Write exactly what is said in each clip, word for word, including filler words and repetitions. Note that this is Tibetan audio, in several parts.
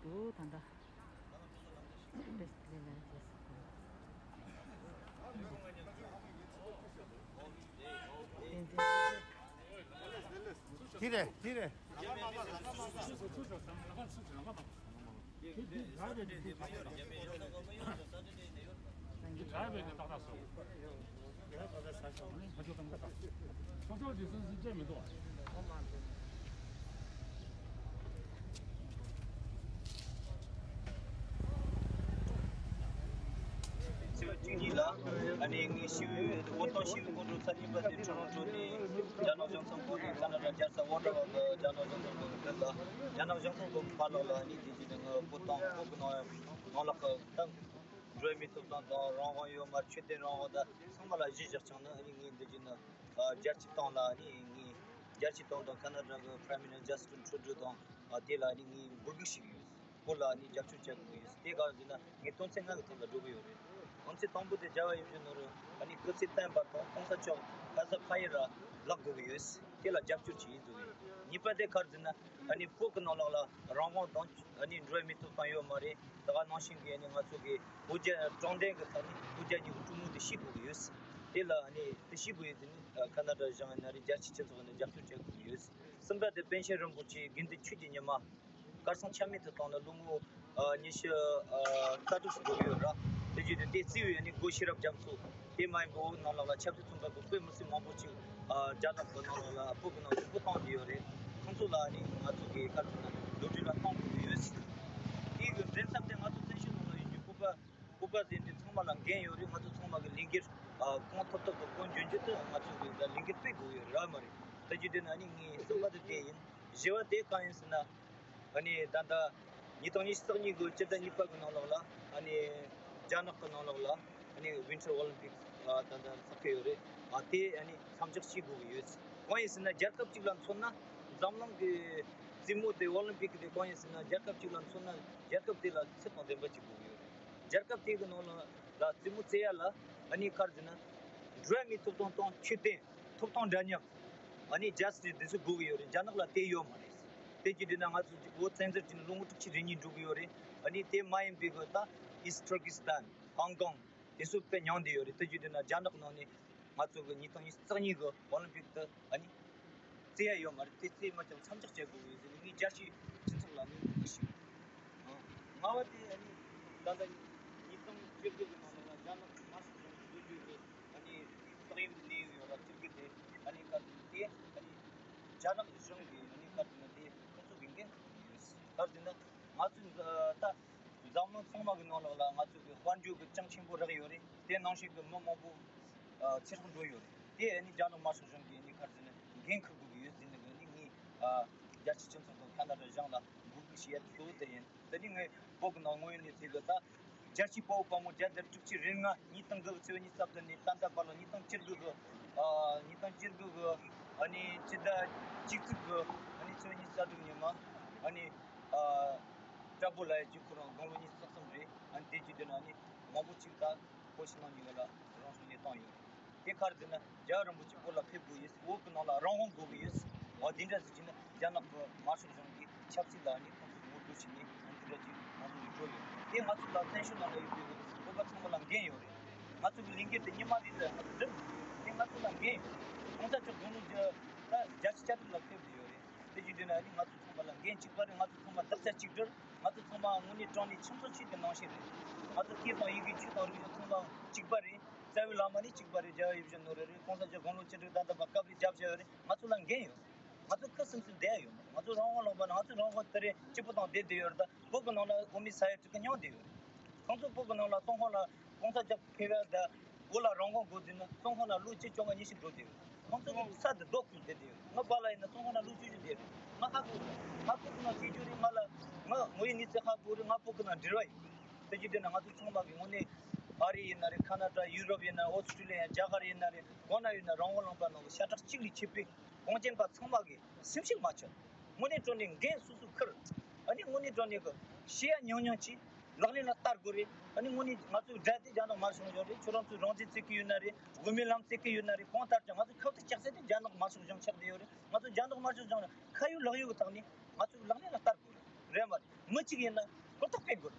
འདུག་ད་ལྟ། བེ་སི་ལི་ལ་རྗེས་སུ་བདེན་འཛིན། དེ་རེད། དེ་རེད། ཕྱི་ལོ་བཅུ་གཉིས་ལ་ཨ་ནི་ངའི་ཞི་བའི་བོད་དོན་ཞི་བའི་སྔོན་འགྲོ་ཚན་གཉིས་པ་དེ་ཊོ་རོན་ཊོ་ནས་རྒྱ་ནག་གཞུང་ཚབ་ཁང་གི་ཁ་ན་ཌ་རྒྱལ་ས་ཝོ་ཊ་ཝ་གི་རྒྱ་ནག་གཞུང་ཚབ་ཁང་གི་མདུན་ལ་རྒྱ་ནག་གཞུང་ཚབ་ཁང་གི་ཕར་ལོགས་ལ་ཨ་ནི་དེ་བཞིན་ངའི་བོད་དོན་བོད་ཀྱི་ནང་ནང་ལོགས་ཀྱི་ད་འགྲོ་བའི་མིའི་ཐོབ་ཐང་དང་རང་དབང་ཡོད་མ་རེད། ཆོས་དད་རང་དབང་དང་ཚང་མ་ལ་གཞི་བཞག་ཀྱང་ནི་ཨ་ནི་ངས་འདི་བཞིན་ཨ་རྒྱལ་སྤྱིའི་སྟེང་ལ་ཨ་ནི་ངས་རྒྱལ་སྤྱིའི་སྟེང་དང་ཁ་ན་ཌ་གི་Prime Minister Justin Trudeau་དང་ཨ་དེ་ལ་ཨ་ནི་ངས་འབོད་སྐུལ་ཞུས་ཡོད། བོད་ལ་ཨ་ནི་རྒྱབ་སྐྱོར་བྱེད་དགོས་ཡོད། དེ་ག་རེ་ཟེར་ན་ངས་དོན་ཚན་ལྔ་གི་ཐོག་ལ་འགྲོ་གི་ཡོད་རེད། དོན་ཚན་དང་པོ་དེ་རྒྱལ་བ་ཡིད་བཞིན་ནོར་བུ་ཨ་ནི་སྐུ་ཚེ་བརྟན་པ་དང་གོང་ས་མཆོག་ག་ས་ག་ཡིན་ར་ལེགས་དགོས་ཀྱི་ཡོད། དེ་ལ་རྒྱབ་སྐྱོར་བྱེད་ཡིན་དགོས་ཡོད། གཉིས་པ་དེ་ག་རེ་ཟེར་ན་ཨ་ནི་བོད་ཀྱི་ནང་ལོགས་ལ་རང་དབང་དང་ཨ་ནི་འགྲོ་བའི་མིའི་ཐོབ་ཐང་ཡོད་མ་རེད། ད་ག་ནང་བཞིན་གྱི་ཨ་ནི་ང་ཚོ་གི་དབུ་རྒྱན་དྲང་བདེན་གྱི་ཐོག་ནས་དབུ་རྒྱན་གཉིས་ཀྱི་གྲོས་མོལ་དེ་ཞུ་དགོས་ཀྱི་ཡོད། དེ་ལ་ཨ་ནི་དེ་ཞུ་དགོས་ཡོད་དེ་ནི་ཁ་ན་ཌ་གཞུང་ཡིན་ན་རེད། རྒྱལ་སྤྱིའི་སྤྱི་ཚོགས་ཡིན་ན་རྒྱབ་སྐྱོར་བྱེད་དགོས་ཀྱི་ཡོད། གསུམ་པ་དེ་པཎ་ཆེན་རིན་པོ་ཆེ་དགེ་འདུན་ཆོས་ཀྱི་ཉི་མ་གར་སོང་ཆ་མེད་དུ་བཏང་ནས་ལོ་ངོ་ཨ་ཉི་ཤུ་ཨ་རྩ་དྲུག་ཙམ་འགྲོ་གི་ཡོད་ར། དེ་བརྒྱུད་དེ་དེ་གཙོས་པའི་ཨ་ནི་སྒོ་ཤེས་རབ་རྒྱ་མཚོ་དེ་མ་ཡིན་པའི་བོད་ནང་ལོགས་ལ་ཆབ་སྲིད་བཙོན་པ་གི་དཔེ་མི་སྲིད་མང་པོ་ཅིག་ཨ་རྒྱ་ནག་གི་ནང་ལོགས་ལ་བོད་ཀྱི་ནང་དུ་སྤོ་བཏང་བསྡད་ཡོད་རེད། ཁོང་ཚོ་ལ་ཨ་ནི་ང་ཚོ་གི་ག་རེ་ཟེར་ན་གདོན་འདྲེ་ལ་བཏང་དགོས་ཀྱི་ཡོད། དེ་གི་འགྲན་ཚབ་དེ་ང་ཚོ་བཙན་བྱོལ་ནང་ལ་ཡོད་རྒྱུ་བོད་པ་བོད་པ་ཟེར་དེ་ཚང་མ་ལ་འགན་ཡོད་རེད། ང་ཚོ་ཚང་མ་གི་ལས་འགན་ཨ་གང་ཐུབ་ཐུབ་ཀྱི་གང་འཇོན་འཇོན་དུ་ང་ཚོ་གི་ལས་འགན་སྤེལ་དགོས་ཡོད་རེད་མ་རེད། ད་རྒྱུ་དེ་ན་ཨ་ནི་ངའི་གསུམ་པ་དེ་དེ་ཡིན། བཞི་བ་དེ་གང་ཡིན་ཟེར་ན། ཨ་ནི་ད་ལྟ་ཉིས་སྟོང་ཉི་ཤུ་རྩ་གཉིས་གི་སྤྱི་ཟླ་གཉིས་པ་གི་ནང་ལོགས་ལ་ཨ་ནི་རྒྱ་ནག་གི་ནང་ལོགས་ལ་ཨ་ནི་Winter Olympics་ཨ་ད་ལྟ་ཚོགས་ཀྱི་ཡོད་རེད། ཨ་དེ་ཨ་ནི་མཚམས་འཇོག་བྱེད་དགོས་ཀྱི་ཡོད། གང་ཡིན་ཟེར་ན་རྒྱལ་ཁབ་གཅིག་ལ་མཚོན་ན་འཛམ་གླིང་གི་རྩེད་མོ་དེ་Olympic་དེ་གང་ཡིན་ཟེར་ན་རྒྱལ་ཁབ་གཅིག་ལ་མཚོན་ན་རྒྱལ་ཁབ་དེ་ལ་ཚད་དང་ལྡན་པ་བྱེད་དགོས་ཀྱི་ཡོད་རེད། རྒྱལ་ཁབ་དེ་གི་ནང་ལ་རྩེད་མོ་རྩེ་ཡ་ལ་ཨ་ནི་ག་རེ་ཟེར་ན་འགྲོ་བ་མིའི་ཐོབ་ཐང་དང་ཆོས་དད། ཐོབ་ཐང་འདྲ་མཉམ། ཨ་ནི་Justice་དེ་ཚོ་དགོས་ཀྱི་ཡོད་རེད། རྒྱ་ནག་ལ་དེ་ཡོད་མ་རེད། དེ་བྱས་དུས་ན་ང་ཚོ་བོད་བཙན་འཛུལ་བྱས་ནས་ལོ་ངོ་དྲུག་ཅུ་རེ་གཉིས་འགྲོ་གི་ཡོད་རེད། ཨ་ནི་དེ་མ་ཡིན་པའི་གི་ད་East Turkestan། Hong Kong། དེ་ཚོ་དཔེ་མྱངས་བསྡད་ཡོད་རེད། དེ་བྱས་དུས་ན་རྒྱ་ནག་ནང་ནས་ང་ཚོ་གི་ཉིས་སྟོང་ཉི་ཤུ་རྩ་གཉིས་གི་Olympic་དེ་ཨ་ནི་རྩེ་ཡ་ཡོད་མ་རེད། དེ་རྩེ་མ་ཀྱང་མཚམས་འཇོག་བྱེད་དགོས་ཡོད་ཟེར་ནས་ངས་རྒྱལ་སྤྱིའི་སྤྱི་ཚོགས་ལ་ངས་འབོད་སྐུལ་ཞུས། ལྔ་བ་དེ་ཨ་ནི་ད་ལྟ་ཉིས་སྟོང་བཅུ་དགུ་གི་ནང་ལ་རྒྱ་ནག་གི་དམར་ཤོག་གཞུང་གི་ལོ་རྒྱུས་ཀྱི་ཨ་ནི་རྟགས་ཡིན་པའི་གནས་ཡུལ་ཡོད་ལ་ཚིག་གི་དེ་ཨ་ནི་ག་དེ་ཨ་ནི་རྒྱ་ནག་གཞུང་གི་ཨ་ནི་ག་དེ་ན་དེ་ཁོང་ཚོ་གི་འགན་ཁུར་གི་ཡོད། ག་དེ་ན་ང་ཚོ་ད་འཛམ་གླིང་ཚང་མ་གི་ནང་ལོགས་ལ་ང་ཚོ་གི་དཔལ་འབྱོར་གི་ཅང་ཆེན་པོ་རག་ཡོད་རེད། དེ་ནང་བཞིན་གི་མི་མང་པོ་ཚེ་སྲོག་འགྲོ་ཡོད་རེད། དེ་ཨ་ནི་རྒྱ་ནག་དམར་ཤོག་གཞུང་གི་ཨ་ནི་ག་དེ་ན་འགན་ཁུར་དགོས་ཀྱི་ཡོད་ཟེར་ནས་གི་ཨ་ནི་ངས་རྒྱལ་སྤྱིའི་སྤྱི་ཚོགས་དང་ཁ་ན་ཌ་གཞུང་ལ་འབོད་སྐུལ་ཞུ་ཡ་གཙོ་བོ་དེ་ཡིན། དེ་ནི་ངས་བོད་ཀྱི་ནང་དངོས་ཡོད་གནས་ཚུལ་གི་ད་རྒྱལ་སྤྱིའི་དཔའ་བོ་དཔའ་མོ་རྒྱལ་དར་དྲུག་ཅུ་རེ་ལྔ་ཉིས་སྟོང་དགུ་གི་ཚེས་པ་ཉི་ཤུ་རྩ་བདུན་ནས་ད་ལྟ་བར་ལ་ཉིས་སྟོང་བཅུ་དགུ་གི་ཨ་ཉིས་སྟོང་བཅུ་དགུ་གི་ཨ་ནི་སྤྱི་ཟླ་བཅུ་གཅིག་གི་ཨ་ནི་ཚེས་པ་ཉི་ཤུ་རྩ་དྲུག་ཉིན་མ་ཨ་ནི་ཨ་དྲག་པོ་ལ་ཡ་གཅིག་ཁོ་རང་དགུང་ལོ་ཉི་ཤུ་རྩ་གསུམ་རེད། ཨ་ནི་དེ་བརྒྱུད་དེ་ན་ཨ་ནི་མང་པོ་ཅིག་ད་བོད་ཕྱི་ནང་གཉིས་ཀ་ལ་རང་སྲོག་བློས་བཏང་ཡོད། དེ་ག་རེ་ཟེར་ན་རྒྱལ་བ་རིན་པོ་ཆེ་བོད་ལ་ཕེབས་དགོས་ཡོད། བོད་ཀྱི་ནང་ལ་རང་དབང་དགོས་ཀྱི་ཡོད། འོ་དེ་འདྲ་ཟེར་གྱི་ན་རྒྱ་ནག་གི་དམར་ཤོག་གཞུང་གིས་ཆབ་སྲིད་ལ་ནི་ཁོང་ཚོས་ངོ་རྒོལ་བྱས་ནས་འོ་དེ་འདྲ་ཅིག་ང་ཚོ་ལ་འགྲོ་ཡོད། དེ་ང་ཚོ་ལ་བཙན་བྱོལ་ནང་ལ་ཡོད་པའི་བོད་པ་ཚང་མ་ལ་འགན་ཡོད་རེད། ང་ཚོ་གི་ལས་འགན་དེ་ཉི་མ་རེ་ལ་ང་ཚོ་སྒྲུབ་དགོས་རེད། དེ་ང་ཚོ་ལ་འགན་ཡོད་རེད། གོང་ས་མཆོག་དགུང་ལོ་བརྒྱ་ད་བརྒྱད་ཅུ་གྱ་དྲུག་ལ་ཕེབས་བསྡད་ཡོད་རེད། དེ་བཞིན་དུ་ན་ནི་ང་ཚོ་ཚང་མ་ལ་འགན་གཅིག་པ་རེད། ང་ཚོ་ཚང་མ་བདག་ཅག་གཅིག་སྒྲིལ། ང་ཚོ་ཚང་མ་དངོས་གནས་དྲང་གནས་ཁྱིམ་ཚང་གཅིག་གི་ནང་བཞིན་རེད། ང་ཚོ་སྐད་དང་ཡི་གེ་ཆོས་དང་རིག་གཞུང་ཚང་མ་གཅིག་པ་རེད། རྩ་བའི་བླ་མ་ནི་གཅིག་པ་རེད། རྒྱལ་བ་ཡིད་བཞིན་ནོར་བུ་རེད། གོང་ས་མཆོག་དགུང་ལོ་བཅུ་དྲུག་ད་ལྟ་བར་སྐབས་རེ་རྒྱབ་བཞག་ཡོད་རེད། ང་ཚོ་ལ་འགན་ཡོད། ང་ཚོ་ཁུ་སིམ་སིམ་བསྡད་ཡོད་མ་རེད། ང་ཚོ་རང་དབང་ལུང་པ་ན་ང་ཚོ་རང་དབང་དེ་རེད་སྐྱིད་པོ་དང་བསྡད་བསྡད་ཡོད་རེད། ད་བོད་ཀྱི་ནང་ལ་འོ་མའི་ས་ཡ་དྲུག་གི་མྱང་བསྡད་ཡོད་རེད། ཁོང་ཚོ་བོད་ཀྱི་ནང་ལ་ཏུན་ཧོང་ལ་གོང་ས་རྒྱལ་ཕེབས་ཡ་ད་བོད་ལ་རང་དབང་དགོས་ཟེར་ན་ཏུན་ཧོང་ལ་ལོ་བཅུ་བཅོ་ལྔ་ཉི་ཤུ་འགྲོ་བསྡད་ཡོད། ཁོང་ཚོ་གི་ས་དེ་རྡོ་ཁུར་བསྡད་དེ་ཡོད། ང་པཱ་ལགས་ཡིན་ན་ཚོང་ཁང་ནང་ལོ་བཅུ་བཅུ་བསྡད་རེད། ང་ཧ་གོ་རེད། ང་ཕྲུ་གུ་ནང་བྱེད་རྒྱུ་རེད། ང་ལ་ང་ངོ་ཡི་གནས་ཚུལ་ཧ་གོ་རེད། ང་ཕྲུ་གུ་ནང་འབྲེལ་བ་ཡོད། དེ་བྱེད་དུས་ན་ང་ཚོ་ཚང་མ་གི་དངོས་གནས་ཨ་རི་ཡིན་ན་རེད། ཁ་ན་ཌ། ཡུ་རོབ་ཡིན་ན། ཨོ་སི་ཀྲི་ལི་ཡ། རྒྱ་གར་ཡིན་ན་རེད། གང་ན་ཡོད་ན་རང་དབང་ལུང་པ་ནང་གི་ཤ་ཁྲག་གཅིག་ལས་མཆེད་པའི་གངས་ཅན་པ་ཚང་མ་གི་སེམས་ཤུགས་མ་ཆག་དངོས་གནས་དྲང་གནས་འགན་སོ་སོ་འཁུར། ཨ་ནི་དངོས་གནས་དྲང་གནས་གི་བཤད་ཡ་ཉུང་ཉུང་གྱིས། ལག་ལེན་ལ་བསྟར་དགོས་རེད། ཨ་ནི་དངོས་གནས་ང་ཚོའི་དགྲ་དེ་རྒྱ་ནག་དམར་ཤོག་གཞུང་རེད། ཁྱོད་རང་ཚོས་རང་བཙན་རྩོད་ཀྱི་ཡོད་ན་རེད། དབུ་མའི་ལམ་རྩོད་ཀྱི་ཡོད་ན་རེད། གང་ལྟར་ཀྱང་ང་ཚོ་ཁ་གཏད་བཅག་ས་དེ་རྒྱ་ནག་དམར་ཤོག་གཞུང་ཆགས་བསྡད་ཡོད་རེད། ང་ཚོ་རྒྱ་ནག་དམར་ཤོག་གཞུང་ལ་ཁ་ཡོད་ལག་ཡོད་ཀྱི་ཐོག་ནས་ང་ཚོས་ལག་ལེན་ལ་བསྟར་དགོས་རེད། རེད་མ་རེད། མི་གཅིག་ཡིན་ན་ཧུར་ཐག་སྤེལ་དགོས།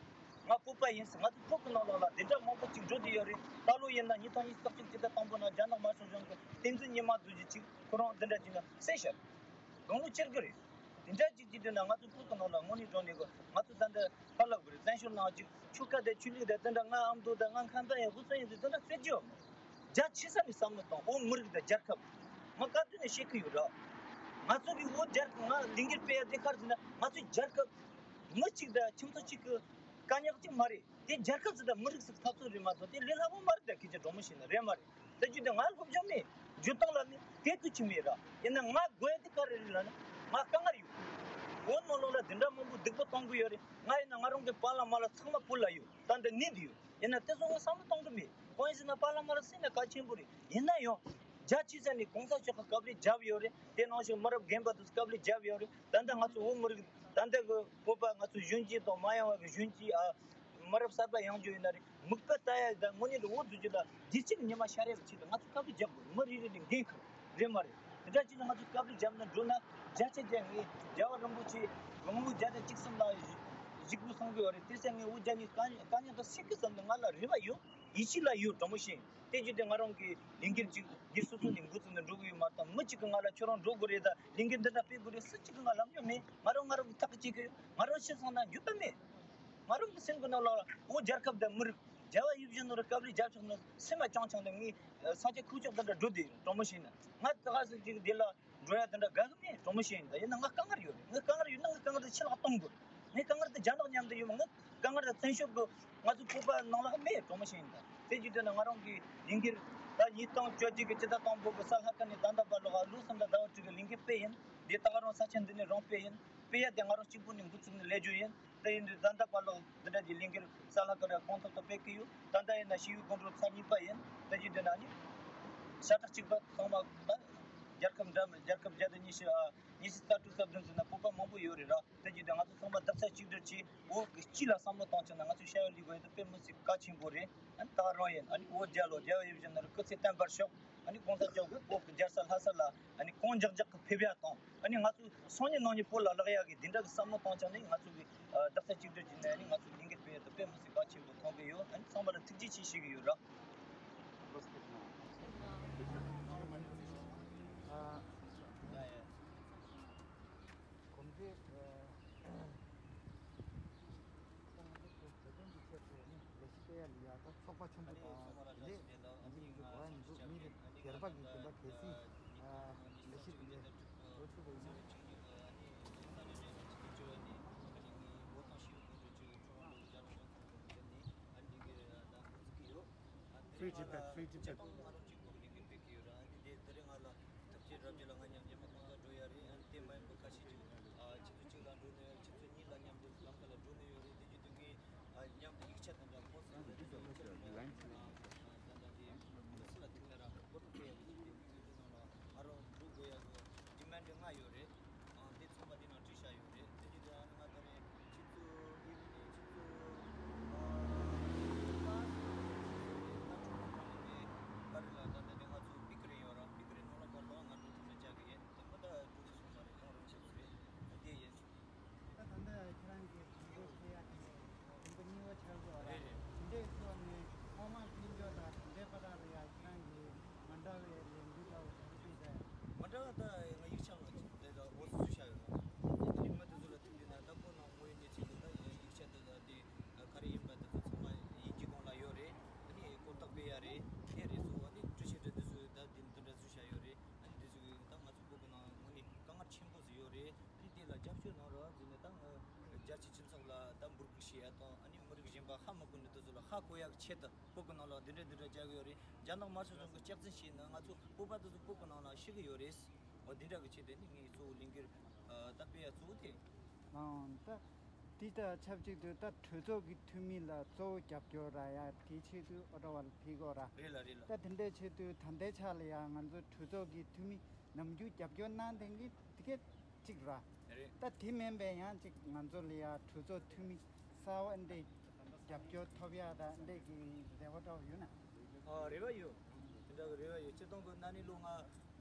ང་སྤོབས་པ་ཡིན་ཟེར། ང་ཚོ་བོད་ཀྱི་ནང་ལོགས་ལ་འདི་འདྲ་མང་པོ་ཅིག་འགྲོ་བསྡད་ཡོད་རེད། ད་ལོ་ཡིན་ན་ཉིས་སྟོང་ཉི་ཤུ་རྩ་གཅིག་ཕྱི་ཟླ་དང་པོ་ན་རྒྱ་ནག་དམར་ཤོག་གཞུང་གི་བསྟན་འཛིན་ཉི་མ་རྡོ་རྗེ་ཅིག་ཁོ་རང་འདི་འདྲ་ཅིག་ན་བསད་ཤག་དགུང་ལོ་བཅུ་དགུ་རེད། དེ་འདྲ་ཅིག་ཅིག་དུས་ན་ང་ཚོ་བོད་ཀྱི་ནང་ལ་དངོས་གནས་དྲང་གནས་གི་ང་ཚོ་ད་འདི་ཕར་ལབ་དགོས་རེད། བཙན་བྱོལ་ནང་ཅིག་ཆོལ་ཁ་དང་ཆོས་ལུགས་དང་དེ་འདྲ་ང་ཨ་མདོ་དང་ང་མཁན་པ་ཡང་ཧུར་བརྩོན་ཡིན་ཟེར་དེ་འདྲ་ཟེར་རྒྱུ་ཡོད་མ་རེད། རྒྱ་ཆེ་ས་ནས་བསམ་བློ་བཏང་། བོད་མི་རིགས་དང་རྒྱལ་ཁབ། ང་བཀའ་བསྡུར་ནས་བཤད་ཀྱི་ཡོད་ར། ང་ཚོ་གི་བོད་རྒྱལ་ཁབ་ང་ལས་འགུལ་སྤེལ་ཡ་དེ་ག་རེ་ཟེར་ན། ང་ཚོའི་རྒྱལ་ཁབ་མི་གཅིག་དང་ཁྱིམ་ཚང་གཅིག་གི་དཀའ་རྙོག་ཅིག་མ་རེད། དེ་རྒྱལ་ཁབ་ཅིག་དང་མི་རིགས་ཅིག་འཐབ་རྩོད་རེད་མ་གཏོགས་དེ་ལས་སླ་པོ་མ་རེད། ད་ཁྱེད་ཀྱི་གྲོགས་མོ་ཞིག་ནི་རེད་མ་རེད། དེ་བརྒྱུད་དེ་ང་སློབ་སྦྱོང་མེད། འཇུ་སྟངས་ལ་མེད། དེ་ཏུ་ཅི་མེད་ར། ཡིན་ན་ང་དགོས་ཡ་དེ་ག་རེ་རེད་ལབ་ན། ང་དཀའ་ངལ་ཡོད། བོད་ནང་ལོགས་ལ་དེ་འདྲ་མང་པོ་སྡུག་པོ་གཏོང་གི་ཡོད་རེད། ང་ཡིན་ན་ང་རང་གི་པཱ་ལགས་མ་ལགས་ཚང་མ་བོད་ལ་ཡོད། ད་འདི་ནི་འདི་ཡོད། ཡིན་ན་དེ་ཚོ་ང་བསམ་བློ་གཏོང་གི་མེད། གང་ཡིན་ཟེར་ན་པཱ་ལགས་མ་ལགས་སེམས་ནང་གལ་ཆེན་པོ་རེད། ཡིན་ན་ཡང་རྒྱ་ཆེ་ས་ནས་གོང་ས་མཆོག་གི་སྐབས་ལས་བརྒྱབ་ཡོད་རེད། དེ་ནང་བཞིན་མི་རབས་རྒན་པ་དེ་ཚོ་སྐབས་ལས་བརྒྱབ་ཡོད་རེད། ད་ལྟ་ང་ཚོ་བོད་མི་རིགས་ད་ལྟ་གི་བོད་པ་ང་ཚོ་གཞོན་སྐྱེས་དང་མ་ཡང་བ་གི་གཞོན་སྐྱེས་ཨ། མི་རབས་གསར་པ་ཡོང་རྒྱུ་ཡིན་ན་རེད། མིག་དཔེ་ལྟ་ཡ་དང་དངོས་གནས་ལ་འོ་འདུག་རྒྱུ་ལ་བདེ་སྐྱིད་ཀྱི་ཉི་མ་ཤར་ཡ་གི་ཆེད་དུ་ང་ཚོ་སྐབས་ལས་བརྒྱབ་དགོས། མི་རེ་རེ་ལས་འགན་ཁུར་རེད་མ་རེད། དེ་འདྲ་བྱས་ནས་ང་ཚོ་སྐབས་ལས་བརྒྱབ་ན་འགྲོ་ན། བརྒྱ་ཆ་བརྒྱ་ངས་རྒྱལ་བ་རིན་པོ་ཆེ་དགུང་ལོ་བརྒྱ་དང་བཅུ་གསུམ་ལ་གཞིས་སྒོ་སྲུང་གི་ཡོད་རེད། དེ་ཚེ་ངས་འོ་བརྒྱ་ནས་དཀའ་དཀའ་ཉེན་དུ་སྲིད་གི་བསམ་ནས་ང་ལ་རེ་བ་ཡོད། ཡིད་ཆེས་ལ་ཡོད། གྲོགས་མོ་ཞིག་དེ་བརྒྱུད་དེ་ང་རང་གི་ལས་འགུལ་ཅིག་སྒེར་སོ་སོ་ནས་འགོ་བཙུགས་ནས་འགྲོ་གི་ཡོད་མ་གཏོགས། མི་གཅིག་གིས་ང་ལ་ཁྱོད་རང་འགྲོ་དགོས་རེད་ད། ལས་འགུལ་འདི་འདྲ་སྤེལ་དགོས་རེད་ཟེར་གཅིག་གིས་ང་ལབ་མྱོང་མེད། ང་རང་ང་རང་གི་ཐག་གིས་བཅད་གི་ཡོད། ང་རང་ཤི་སོང་ན་འགྱོད་པ་མེད། ང་རང་གི་སེམས་ཀྱི་ནང་ལ་བོད་རྒྱལ་ཁབ་དང་མི་རིགས་རྒྱལ་བ་ཡིད་བཞིན་ནོར་བུ་སྐབས་ལས་རྒྱབ་ཕྱོགས་ནས་སེམས་མ་ཅང་ཅང་དང་ངས་ས་ཆ་ཁུག་ཀྱོག་དེ་འདྲ་འགྲོ་བསྡད་ཡོད། གྲོགས་མོ་ཞིག་ནི་ང་ད་ག་ཟེར་གཅིག་འདི་ལ་འགྲོ་ཡ་དེ་འདྲ་དགའ་གི་མེད། གྲོགས་མོ་ཞིག་ཡིན་ད། ཡིན་ན་ང་དཀའ་ངལ་ཡོད་རེད། ངའི་དཀའ་ངལ་ཡོད་ན་ངའི་དཀའ་ངལ་དེ་ཕྱི་ལ་གཏོང་དགོས། ངའི་དཀའ་ངལ་དེ་རྒྱ་ནག་མཉམ་དུ་ཡོད་མ། ངའི་དཀའ་ངལ་དེ་བཙན་བྱོལ་གི་ང་ཚོ་བོད་པ་ནང་ལ་མེད། གྲོགས་མོ་ཞིག་ཡིན་ད། དེ་བརྒྱུད་དེ་ནི་ང་རང་གི་ལས་འགུལ་ད་ཉིས་སྟོང་བཅོ་བརྒྱད་ཀྱི་ཕྱི་ཟླ་དང་པོ་གི་གཟའ་ལྷག་པ་ནས་ད་ལྟ་བར་ལོག་ལོ་གསུམ་དང་ཟླ་བ་དྲུག་གི་ལས་འགུལ་སྤེལ་ཡིན། འདི་ད་ག་རང་ས་ཆ་འདི་ནས་རང་སྤེལ་ཡིན། སྤེལ་ཡ་དེ་ང་རང་གཅིག་པུ་ནས་འགོ་བཙུགས་ནས་ལས་རྒྱུ་ཡིན། དེ་ཡིན་དུས་ད་ལྟ་བར་ལོག་འདི་འདྲ་གྱི་ལས་འགུལ་གཟའ་ལྷག་པ་ར་གོང་ཐོག་ཏུ་སྤེལ་གི་ཡོད། ད་ལྟ་ཡིན་ན་ཞི་བའི་དགོང་དྲོ་ཚར་གཉིས་པ་ཡིན། དེ་བརྒྱུད་དེ་ན་ནི་ཤ་ཁྲག་གཅིག་པ་ཚང་མ་ད་རྒྱལ་ཁབ་འདྲ་མིན་རྒྱལ་ཁབ་བརྒྱ་དང་ཉི་ཤུ་ཨ་ཉི་ཤུ་རྩ་དྲུག་རྩ་བདུན་ཟེར་ན་བོད་པ་མང་པོ་ཡོད་རེད་ར། དེ་བརྒྱུད་དེ་ང་ཚོ་ཚང་མ་རྡོག་རྩ་གཅིག་སྒྲིལ་གྱིས་བོད་ཀྱི་སྤྱི་ལ་བསམ་བློ་གཏོང་ཆོག་ན། ང་ཚོས་བྱ་བ་ལས་དགོས་ཡ་དེ་དཔེ་མི་སྲིད་གལ་ཆེན་པོ་རེད། ཨ་ནི་ད་རང་ཡིན། ཨ་ནི་བོད་རྒྱལ་ལོ། རྒྱལ་བ་ཡིད་བཞིན་ནོར་བུ་སྐུ་ཚེ་བརྟན་པར་ཤོག་ཨ་ནི་གོང་ས་མཆོག་གིས་བོད་ཀྱི་རྒྱལ་ས་ལྷ་ས་ལ་ཨ་ནི་གང་མགྱོགས་མགྱོགས་ཀྱི་ཕེབས་ཡ་དང་། ཨ་ནི་ང་ཚོ་སང་ཉིན་གནངས་ཉིན་བོད་ལ་ལོག་ཡ་གི་འདི་འདྲ་གི་བསམ་བློ་གཏོང་ཆོག་ན། ང་ཚོ་གི་རྡོག་རྩ་གཅིག་སྒྲིལ་གྱིས་ནས་ཨ་ནི་ང་ཚོ་ལས་འགུལ་སྤེལ་ཡ་དེ་དཔེ་མི་སྲིད་གལ་ཆེན་པོ་མཐོང་གི་ཡོད། ཨ་ནི་ཚང་མ་ལ་ཐུགས་རྗེ་ཆེ་ཞུ་གི་ཡོད་ར། གོམས་འདྲིས། ད་ང་ཚོ་བོད་དོན་གྱི་ཆེད་དུ་ནི་ལས་གཞི་སྤེལ་ཡ་ལ་ཡ་ད་ཚོགས་པ་ཆེན་པོ་དང་དེ་ལས་ང་ཚོ་ཡིན་གྱི་གོ་བ་མི་འདུག་མི་དེ་སྒེར་པ་གི་རྒན་པ་གལ་སྲིད་ལས་གཞི་དེ་འདྲ་འགྲོ་ཐུབ་པ་ཡིན་ན། Free Tibet, Free Tibet. ཨ་ནི་དེ་རིང་ང་ལ་ཐབས་ཇུས་རབ་རྒྱས་ལ་ང་མཉམ་རྗེས་མ་གང་ག་འགྲོ་ཡ་རེད། ཨ་ནི་དེ་མ་ཡིན་པར་ཁ་ཤས་ཅིག་ཨ་ཆུ་ཚོད་གཅིག་ལ་འགྲོ་ནས་ཡོད། ཆུ་ཚོད་གཉིས་ལ་མཉམ་དུ་ལམ་ཁ་ལ་འགྲོ་ནས་ཡོད་རེད། དེ་བརྒྱུད་དུ་ངས་ཨ་མཉམ་དུ་ཡིག་ཆ་དང་འདྲ་ཁོང་ཚོ་ལ་དེ་ཚོ་ཡིག་ཆ་དང་ཨ་ད་ལྟ་དེ་མི་སུ་ལ་ཐུག་ནས་ར་བོ་ཊ་སྤྲད་ཡ་གི་དེ་དེ་ཚོ་ནང་ལ་ང་རང་འགྲོ་དགོས་ཡ་གི་ཌི་མན་ཌི་ལྔ་ཡོད་རེད། ཨ་དེ་ཚང་མ་དེ་ནང་བྲིས་བཞག་ཡོད་རེད། དེ་བརྒྱུད་དུ་ཨ་ནི་ང་ད་རེས་ཆུ་ཚོད་ཨི་ཝི་ནིང་ཆུ་ཚོད་ཨ་ལྔ་དྲུག་ལ་ད་ལྟ་དེ་ང་ཚོ་སྤི་ཀ་རི་ཡོད་ར། སྤི་ཀ་རི་ནང་ལ་ག་ལོ་ང་འགྲོ་ཐུབ་ན་བྱ་གི་ཡིན། དེ་མ་ད་འགྲོ་ཐུབ་སོང་ས་རེད། ཡོང་རོགས་བྱེད་དགོས་རེད། དེ་ཡིན། ད་ད་ལྟ་ཁྱེད་རང་གིས་དྲན་གསོ་བྱེད་ཡ་དེ་རིམ་པ་གཉིས་པ་ཆགས་ཀྱི་ཡོད་ར། རེད་རེད། དེ་འདྲའི་ཐོག་ནས་ཐོག་མར་ཕེབས་འབྱོར་དང་དེ་འདྲའི་པ་ད་རེད་ཡ། ཁྱེད་རང་གིས་མ་འདྲ་བའི་ལས་འགུལ་ལྟ་བུ་ག་རེ་སྤེལ་ཟེར། མ་འདྲ་བ་ད་ང་ཡིག་ཆ་ལ་དེ་ལ་འོ་སུ་ཤ་ཡོད་ར། དེ་མ་དེ་ཚོ་ལ་ཐུག་དུས་ན་ད་ཁོ་ནང་ངོ་ཡི་གནས་ཚུལ་དེ་ད་ཡིག་ཆ་དེ་ལ་དེ་ག་རེ་ཡིན་པ་དེ་ཚོ་ཚང་མ་ཡིན་གྱི་གོང་ལ་ཡོད་རེད། ཨ་ནི་གོ་རྟོགས་སྤེལ་ཡ་རེད། དེ་རེད་སོ། ཨ་ནི་འཕྲུལ་ཆས་དེ་དེ་ཚོ་ད་དེ་འདི་འདྲ་ཚུ་ཤ་ཡོད་རེད། ཨ་ནི་དེ་ཚོ་ད་ང་ཚོ་བོད་ཀྱི་ནང་ངོ་ནས་དཀའ་ངལ་ཆེན་པོ་ཟིག་ཡོད་རེད། ཨ་ནི་དེ་ལ་རྒྱབ་སྐྱོར་གནང་རོགས་ཟེར་ནས་ད་ང་རྒྱལ་སྤྱིའི་སྤྱི་ཚོགས་ལ་ད་འབོད་སྐུལ་བྱེད་ཡ་དང་། ཨ་ནི་མི་རིགས་གཞན་པ་ཧ་མ་གོ་ནི་དེ་ཚོ་ལ་ཧ་གོ་ཡ་གི་ཆེད་དུ་བོད་ཀྱི་ནང་ལ་འདི་འདྲ་འདི་འདྲ་རྒྱག་གི་ཡོད་རེད། རྒྱ་ནག་དམར་ཤོག་གཞུང་གིས་སྐྱག་རྫུན་བྱས་ནས་ང་ཚོ་བོད་པ་དེ་ཚོ་བོད་ཀྱི་ནང་ལ་ཤི་གི་ཡོད་རེད། འོ་འདི་འདྲ་གི་ཆེད་དུ་ནི་ངས་གཙོ་བོ་ལས་འགུལ་ད་སྤེལ་ཡ་གཙོ་བོ་དེ། ཨང་། ད་དེ་དང་ཆབས་ཅིག་ཏུ་ད་གྲོས་ཚོགས་ཀྱི་འཐུས་མི་ལ་གཙོ་བོ་རྒྱབ་སྐྱོར་རག་ཡ་དེའི་ཆེད་དུ་ཨོ་ཊ་ཝ་ལ་ཕེབས་དགོས་ར། རེད་ལ་རེད་ལ། ད་དེ་འདྲའི་ཆེད་དུ་ད་ལྟའི་ཆ་ལ་ཡ་ང་ཚོ་གྲོས་ཚོགས་ཀྱི་འཐུས་མི་ནམ་རྒྱུན་རྒྱབ་སྐྱོར་གནང་བསྡད་མཁན་དེ་གས་གཅིག་ར། རེད། ད་དེ་མིན་པའི་ཡང་གཅིག་ང་ཚོ་ལ་ཡ་གྲོས་ཚོགས་འཐུས་མི་གསར་པ་འདི་རྒྱབ་སྐྱོར་ཐོབ་ཡ་ད་འདི་གི་རེ་བ་འདྲ་བོ་ཡོད་ན། ཨ་རེ་བ་ཡོད། དེ་འདྲ་གི་རེ་བ་ཡོད། སྤྱིར་བཏང་གི་ན་ནིང་ལོ་ང་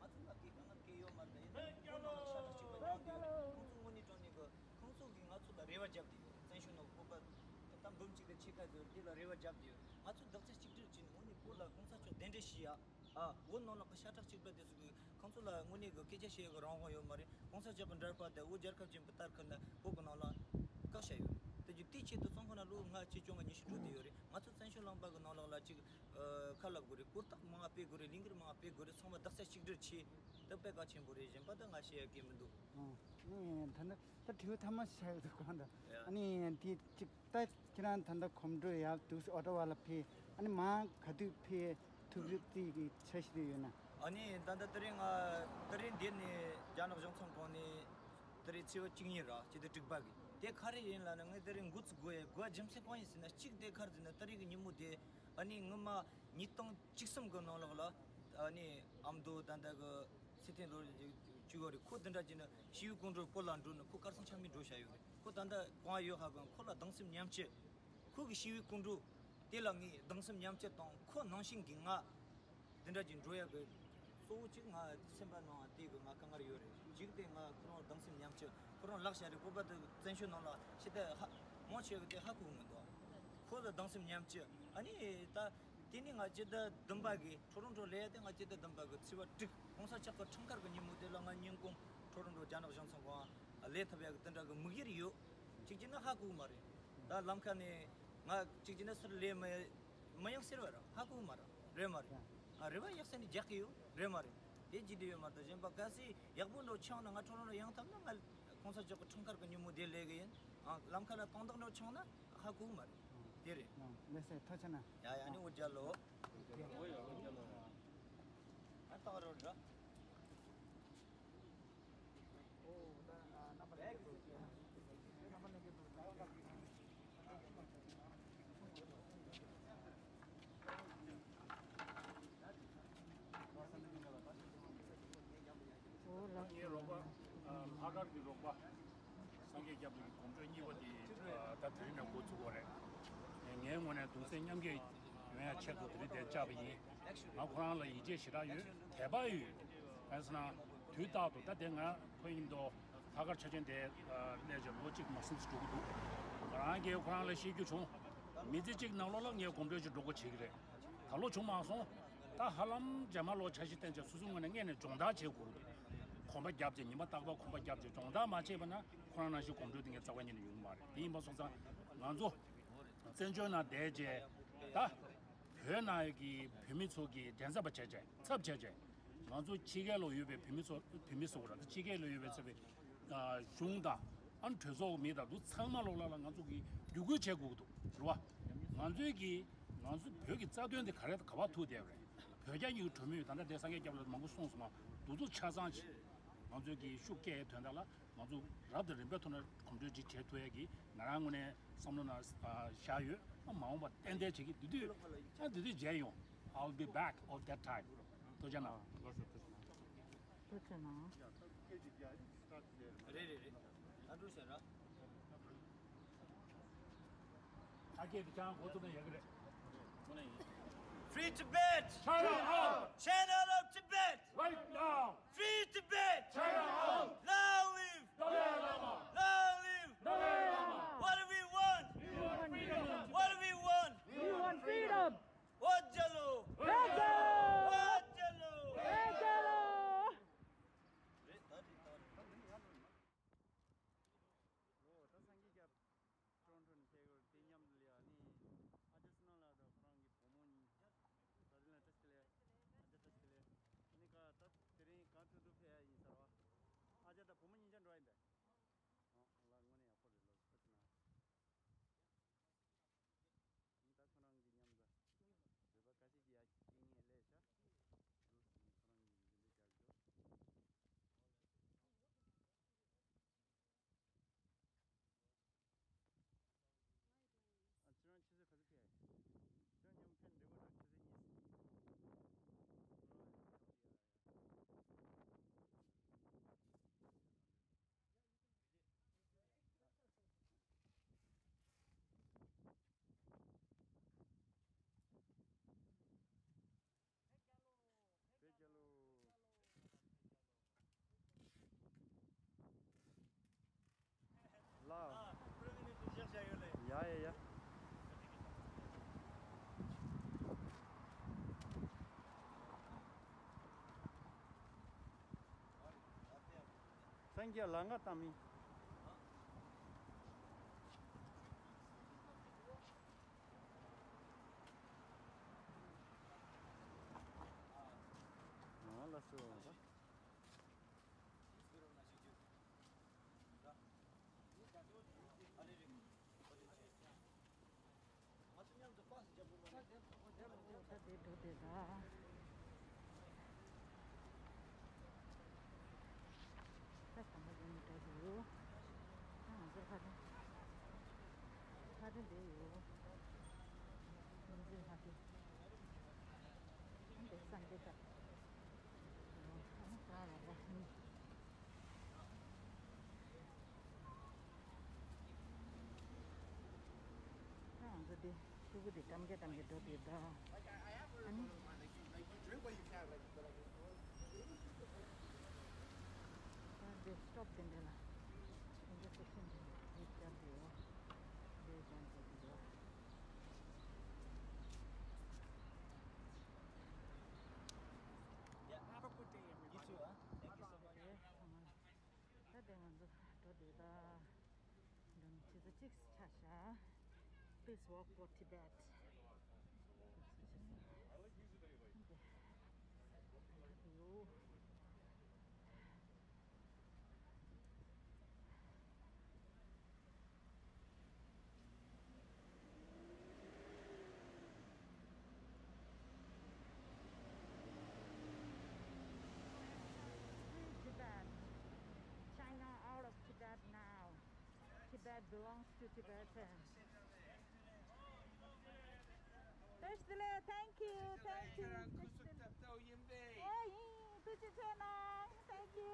ང་ཚོ་ལ་དེ་གང་ལ་སྐད་ཡོད་མ་རེད། ཡིན་ནའང་ཁོང་ཚོ་ཤ་ཁྲག་གཅིག་པ་མྱོང་བསྡད་ཡོད་རེད། ཁོང་ཚོ་དངོས་གནས་དྲང་གནས་གི་ཁོང་ཚོ་གིས་ང་ཚོ་ལ་རེ་བ་བརྒྱབ་བསྡད་ཡོད་རེད། བཙན་བྱོལ་ནང་བོད་པ་ད་འབུམ་གཅིག་དང་ཕྱེད་ཀ་ཟེར་དེ་ལ་རེ་བ་བརྒྱབ་བསྡད་ཡོད་རེད། ང་ཚོ་རྡོག་རྩ་གཅིག་སྒྲིལ་བྱས་ནས་དངོས་གནས་བོད་ལ་གོང་ས་མཆོག་གདན་འདྲེན་ཞུས་ཡ། ཨ། བོད་ནང་ལ་གི་ཤ་ཁྲག་གཅིག་པ་དེ་ཚོ་གིས་ཁོང་ཚོ་ལ་དངོས་གནས་གི་སྐད་ཆ་བཤད་ཡ་གི་རང་དབང་ཡོད་མ་རེད། གོང་ས་མཆོག་གི་འདྲ་པར་དེ་བོད་རྒྱལ་ཁབ་ཅིག་བུད་ཐར་ཁུལ་ནས་བོད་གི་ནང་ལ་བཀག་བཞག་ཡོད་རེད། དེ་རྒྱུ་དེའི་ཆེད་དུ་སོང་ཁོ་ན་ལོ་ལྔ་བཅུ་བཅོ་ལྔ་ཉི་ཤུ་འགྲོ་བསྡད་ཡོད་རེད། ང་ཚོ་བཙན་བྱོལ་ལུང་པ་གི་ནང་ལོགས་ལ་ཅིག་ཨ། ཁ་ལབ་དགོས་རེད། གོ་རྟོགས་མང་བ་སྤེལ་དགོས་རེད། ལས་འགུལ་མང་བ་སྤེལ་དགོས་རེད། ཚང་མ་རྡོག་རྩ་གཅིག་སྒྲིལ་བྱས། དེ་དཔེ་གལ་ཆེན་པོ་རེད། གཞན་པ་ད་ང་བཤད་ཡ་གི་མི་འདུག་ཨ་ནི་ད་ནི་ད་དྲི་བ་ཐ་མ་ཞིག་ཡོད་འདུག་གང་འདྲ། ཡ། ཨ་ནི་དེ་གཅིག་ད་ཁྱེད་རང་ད་ལྟ་གོམ་བགྲོད་ཡག་འདུག་ཨོ་ཊ་ཝ་ལ་ཕེབས། ཨ་ནི་མ་ག་དུས་ཕེབས་ཐུབ་ཡོད་དེ་གི་འཆར་གཞི་དེ་ཡོད་ན། ཨ་ནི་ད་ལྟ་དེ་རིང་ང་དེ་རིང་འདིར་ནས་རྒྱ་ནག་གཞུང་ཚབ་ཁང་ནས་དེ་རིང་ཚེས་པ་བཅུ་གཉིས་ར་ཕྱི་ཟླ་དྲུག་པ་གི་དེ་ག་རེ་ཡིན་ལབ་ན། ངས་དེ་རིང་འགོ་ཚུགས་དགོས་ཡ་དགོས་རྒྱུ་མཚན་གང་ཡིན་ཟེར་ན། གཅིག་དེ་ག་རེ་ཟེར་ན། དེ་རིང་གི་ཉིན་མོ་དེ་ཨ་ནི་སྔོན་མ་ཉིས་སྟོང་བཅུ་གསུམ་གི་ནང་ལོགས་ལ་ཨ་ནི་ཨ་མདོ་ད་ལྟ་གི་ཚེ་ཐར་ལོ་བཅུ་བ་རེད། ཁོ་དེ་འདྲ་བྱས་ནས་ཞི་བའི་སྐུ་མགྲོན་བོད་ལ་འགྲོ་ནས་ཁོ་གར་སོང་ཆ་མེད་འགྲོ་བཞག་ཡོད་རེད། ཁོ་ད་ལྟ་གང་ཡོད་ཧ་གོ། ཁོ་ལ་སྡང་སེམས་ཉམས་ཆེ། ཁོ་གི་ཞི་བའི་སྐུ་མགྲོན་དེ་ལ་ངས་སྡང་སེམས་ཉམས་ཆེ་དང་། ཁོ་ནང་བཞིན་གྱི་ང་དེ་འདྲ་ཅིག་འགྲོ་ཡག་གི་གཙོ་བོ་གཅིག་ང་སེམས་པ་ནང་དེ་གི་ང་དཀའ་ངལ་ཡོད་རེད། གཅིག་དེ་ང་ཁོ་རང་སྡང་སེམས་ཉམས་ཆེ། ཁོ་རང་ལག་བྱ་རེད། བོད་པ་དེ་བཙན་བྱོལ་ནང་ལ་ཤི་ད་ཧ་མང་ཆེ་གི་དེ་ཧ་གོ་གི་མི་འདུག་ཁོ་ལ་སྡང་སེམས་ཉམས་ཆེ། ཨ་ནི་ད། དེ་ནས་ང་སྤྱི་ཟླ་བདུན་པ་གི་ཊོ་རོན་ཊོ་ལ་ཡ་དེ། ང་སྤྱི་ཟླ་བདུན་པ་གི་ཚེས་པ་དྲུག་གོང་ས་མཆོག་གི་འཁྲུངས་སྐར་གི་ཉིན་མོ་དེ་ལ་ང་ཉིན་གུང་ཊོ་རོན་ཊོ་རྒྱ་ནག་གཞུང་ཚབ་ཁང་ལ་སླེབས་ཐུབ་ཡག་གི་དེ་འདྲ་གི་དམིགས་ཡུལ་ཡོད། གཅིག་བྱས་ན་ཧ་གོ་གི་མ་རེད། ད་ལམ་ཁ་ནས་ང་གཅིག་བྱས་ན་སུར་སླེབས་མི་མི་ཡོང་ཟེར་བ་ར་ཧ་གོ་གི་མ་ར་རེད་མ་རེད། ང་རེ་བ་ཡག་ས་ནས་རྒྱག་གི་ཡོད་རེད་མ་རེད། དེ་བྱས་དེ་ཡོད་མ་རེད། ད་གཞན་པ་གལ་སྲིད་ཡག་པོ་འགྲོ་ཆགས་ན་ང་ཊོ་རོན་ཊོ་ཡོང་ཐུབ་ན་ང་གོང་ས་མཆོག་གི་འཁྲུངས་སྐར་གི་ཉིན་མོ་དེ་སླེབས་གི་ཡིན། ཨ། ལམ་ཁ་ལ་དོན་དག་འདྲ་བྱུང་ན་ཧ་གོ་གི་མ་རེད། དེ་རེད། ལགས་སོ། ཐུགས་རྗེ་གནང་། ཡ་ཡ། ནི་འུ་ཅག་ལོ། ཨ། ཏག་རོ་འདྲ། ངའི་རོགས་པ། ལྷག་དཀར་གྱི་རོགས་པ། སངས་རྒྱས་སྐྱབས་མགོན་གྱི་གོམ་བགྲོད་གཉིས་པ་དེ་ད་དེ་རིང་ནས་འགོ་ཚུགས་པ་རེད། ངའི་ངོས་ནས་གདུང་སེམས་མཉམ་སྐྱེད་ཡོང་ཡ་ཆེད་དུ་དེ་རིང་འདིར་བཅར་བ་ཡིན། ང་ཁོ་རང་ལ་ཡིད་ཆེས་ཞེ་དྲག་ཡོད། དད་པ་ཡོད། གང་ཟེར་ན། དུས་རྟག་ཏུ་ད་དེ་ང་ཁོ་ཡིན་མདོག་ལྷག་དཀར་ཆོས་ཅན་དེ་སླེབས་བྱས་ལོ་གཅིག་མ་ཟིན་ཙམ་འགྲོ་གི་འདུག་ང་རང་གིས་ཁོ་རང་ལ་བཤད་རྒྱུ་བྱུང་། མི་ཚེ་གཅིག་ནང་ལོགས་ལ་ངས་གོམ་བགྲོད་ཅིག་འགྲོ་དགོས་བྱེད་ཀྱི་རེད། ད་ལོ་བྱུང་མ་སོང་། ད་ཧ་ལམ་རྗེས་མ་ལོ་འཆར་གཞི་བཏིང་བྱས་སོ་སོའི་ངོས་ནས་སྔོན་ནས་སྦྱོང་བརྡར་བྱེད་དགོས་ཀྱི་འདུག་གོམ་པ་བརྒྱབ་བྱས། ཉི་མ་རྟག་པར་གོམ་པ་བརྒྱབ་བྱས་སྦྱོང་བརྡར་མ་བྱས་པ་ན་ཁོ་རང་ནང་བཞིན་གོམ་བགྲོད་དེ་ངས་རྩ་བ་ཉིད་ནས་ཡོང་གི་མ་རེད། དེ་ཡིན་པ་སོང་ཙང་ང་ཚོ་བཙན་བྱོལ་ནང་བསྡད་བྱས་ད། བོད་ནང་གི་བོད་མི་ཚོ་གི་འགྲན་ཟླ་བྱས་བྱས་ཚབ་བྱས་བྱས། ང་ཚོ་ཕྱི་རྒྱལ་ལ་ཡོད་པའི་བོད་མི་ཚོ། བོད་མི་ཟེར་དགོས་རེད། ད་ཕྱི་རྒྱལ་ལ་ཡོད་པའི་ཚབ་པའི་གཞུང་དང་། ཨ། གྲོས་ཚོགས་མི་དང་དུ་ཚང་མ་ལོག་ལ་ལ་ང་ཚོ་གི་བརྒྱུད་སྐུལ་བྱེད་དགོས་ཀྱི་འདུག་རེད་བ། ང་ཚོའི་གི་ང་ཚོ་བོད་ཀྱི་རྩ་དོན་དེ་ག་རེ་ག་པར་ཐུག་བསྡད་པ་རེད། བོད་རྒྱ་གཉིས་ཀྱི་གྲོས་མོལ་ད་ལྟ་དེ་སངས་རྒྱས་སྐྱབས་ལ་མང་པོ་གསུངས་སོང་བ། འདུ་ཚོགས་ཆ་ཚང་ཅིག་ང་ཚོའི་གི་ཤུགས་སྐྱེད་དོན་དག་ལ། ང་ཚོ་རབ་དང་རིམ་པའི་ཐོག་ནས་གོམ་བགྲོད་ཅིག་བྱེད་ཐུབ་ཡས་ཀྱི་ང་རང་ངོས་ནས་བསམ་བློ་ནང་བཞག་ཡོད། མ་འོངས་པ་ཏན་ཏན་བྱེད་ཀྱི། དེ་དུས་ཨ་དེ་དུས་མཇལ་ཡོང་། I'll be back of that time. ཐུགས་རྗེ་གནང་། ལགས་སོ། ཐུགས་རྗེ་གནང་། ཐུགས་རྗེ་གནང་། རེད་རེད་རེད། ཨ་འགྲོ་ཤག་ར། ཨ་སྐད་དེ་ཅང་གོ་ཐུབ་ན་ཡག་གི་རེད། Free Tibet! China out! China out of Tibet! Right now! Free Tibet! China out! Long live! Dalai Lama! Long live! Dalai Lama! What do we want? We want freedom! What do we want? We want freedom! བོད་རྒྱལ་ལོ། བོད་རྒྱལ་ལོ། བོད་རྒྱལ་ལོ། བོད་རྒྱལ་ལོ། རེད་ད་རེད་ད་རེད། ལོ་ད་སངས་རྒྱས་སྐྱབས་བཅོམ་ལྡན་འདས་དེ་མཉམ་དུ་ལ་ཡ་ནི་ཨ་ཅག་བསོད་ནམས་ལགས་དང་ཁོ་རང་གི་བུ་མོ་གཉིས། ད་དེ་ལ་བཀྲ་ཤིས་བདེ་ལེགས། ཨ་ཅག་བཀྲ་ཤིས་བདེ་ལེགས། ཨ་ནི་ཀ་ད་དེ་རིང་གངས་ཁྲོད་དུ་ཕེབས་ཡ་ཡིན་ཟེར་བ། ཨ་ཅག་དང་བུ་མོ་གཉིས་ཆ་འགྲོ་ཡ་ཡིན་པས། ཨོ་ལགས་དངོས་གནས་ཡག་པོ་རེད་ལགས། ཐུགས་རྗེ་གནང་། ད་ཁོ་རང་གི་མཉམ་དུ་བོད་པ་ཁ་ཤས་ཀྱིས་ཡ་སྐད་ངན་སླེབས་ཤག་འདུག་ཁོ་རང་གིས་འདི་འདྲ་རྒྱག་རྒྱུ། ཨ་ཁྱེད་རང་ཆུ་ཚོད་ག་ཚོད་ཕེབས། ཁྱེད་རང་མཉམ་ཕེབས་འགྲིག་པ་འགྲོ། ཆུ་ཚོད་གཉིས་ཟིན། ཁོ་རང་ལ་ཡ་ཡ། བོད་རྒྱལ་ལོ། ལགས། ཡ་ཡ་ཡ། སངས་རྒྱས་ལ་ང་བཏང་མི། ང་ལ་སོ། ད་དེ་འགྲོ་དེ་ད། ད་དམ་པ་ཡོང་འགྲོ་དེ་ཡོད། ད་ང་ཚོ་ཕ་དེ། ཕ་དེ་འདི་ཡོད། ང་ཚོའི་ཕ་དེ། འདི་སངས་རྒྱས་ཀྱི། ཨ་ནི་ད་ང་ཚོ་འདི་ཕྲུ་གུ་འདི་གཏམ་རྒྱག་གཏམ་རྒྱག་འགྲོ་དེ་ད། ཨ་ནི། ད་འདི་སི་ཊོབ་དེ་འདྲ་ལ། intersection་དེ་འདྲ་བརྒྱབ་ཡོད། འདི་ཀྱང་བརྒྱབ་ཡོད། Yeah, have a good day, everybody. You too, huh? Thank you so much. ད་དེ་ང་ཚོ་འགྲོ་དེ་ད། འགྲོ་ནི་ཆུ་ཚོད་གཅིག་ཆགས་ཤག Please walk for Tibet. ཡོ། Belongs to Tibetan. Thank you, thank you. Hey, thank you.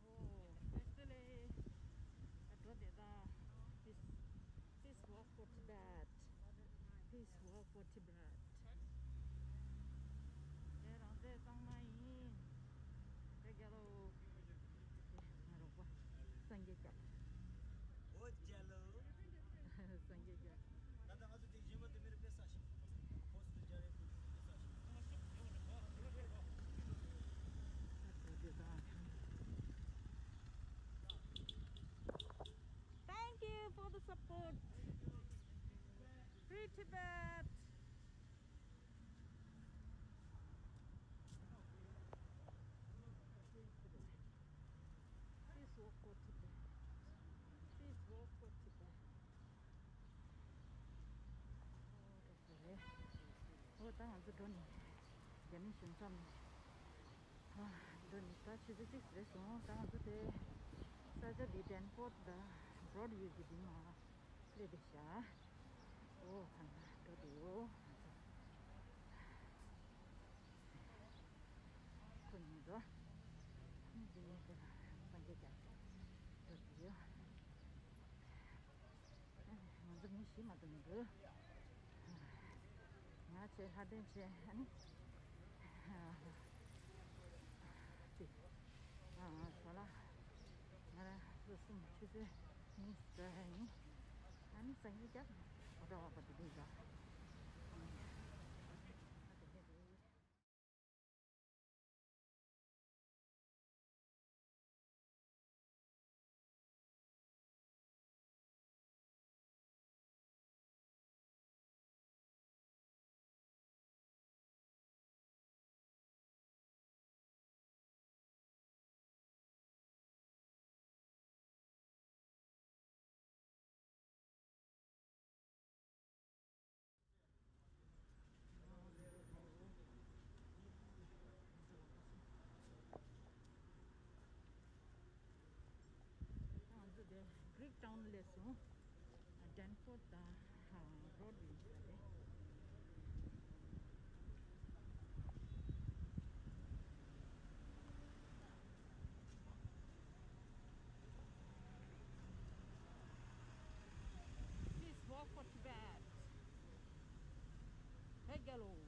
Oh, actually, I draw the, the, this, this work for Tibet. This work for Tibet. There on there, some mine. They get a, I don't know. Sanjay Kap. Oh, Jello. Sanjay Kap. ད་ལྟ་ང་ཚོ་དེ་གཞན་པ་དེ་མི་རིགས་དཔེ་ས་ཞིག་ཕོ་སི་ཏུ་རྒྱ་རེ་ཀུ་ཅུ་དེ་ས་ཞིག Thank you for the support. Free Tibet. Please walk for Tibet. Please walk for Tibet. ཨོ་ད་ང་ཚོ་འགྲོ་ནས་རྒྱ་མི་གཞུང་ཚབ་ནས་ཨ་འགྲོ་ནས་ད་ཆུ་ཚོད་གཅིག་རེད་སོང་། ད་ང་ཚོ་དེ་ས་ཆ་འདི་ཌན་ཕོར་ཌི་དང་བྷོ་རོ་ཌི་ཝི་གི་འདི་ནང་སླེབས་བསྡད་ཤག་ཨོ་ཚང་མ་འགྲོ་འདུག་ང་ཚོ། ཁོ་གཉིས་འགྲོ། ཁོ་གཉིས་འགྲོ་ལ་སངས་རྒྱས་རྒྱ་མཚོ་འགྲོ་གི་ཡོད། ང་ཚོ་མི་བཞི་མ་གཏོགས་མི་འདུག་ང་བྱས་ལྷ་ལྡན་བྱས་ཨ་ནི། ཅི། ཨ་ཨ་ཞོ་ལ། ང་རང་སོ་གསུམ་ཆུ་ཚོད་གཉིས་འགྲོ་ཡ་ཡིན། ཨ་ནི་སངས་རྒྱས་རྒྱ་མཚོ་འགྲོ་བ་པ་དེ་འདུག་ཡ། ང་ཚོ་དེ་གྷི་རིག་ཊའུན་སླེབས་སོང་། ཌན་ཕོར་ཌི་དང་བྷོ་རོ་ཌི་ཝི་ཡིན་ས་རེད། Please walk for Tibet. Hey, Galo.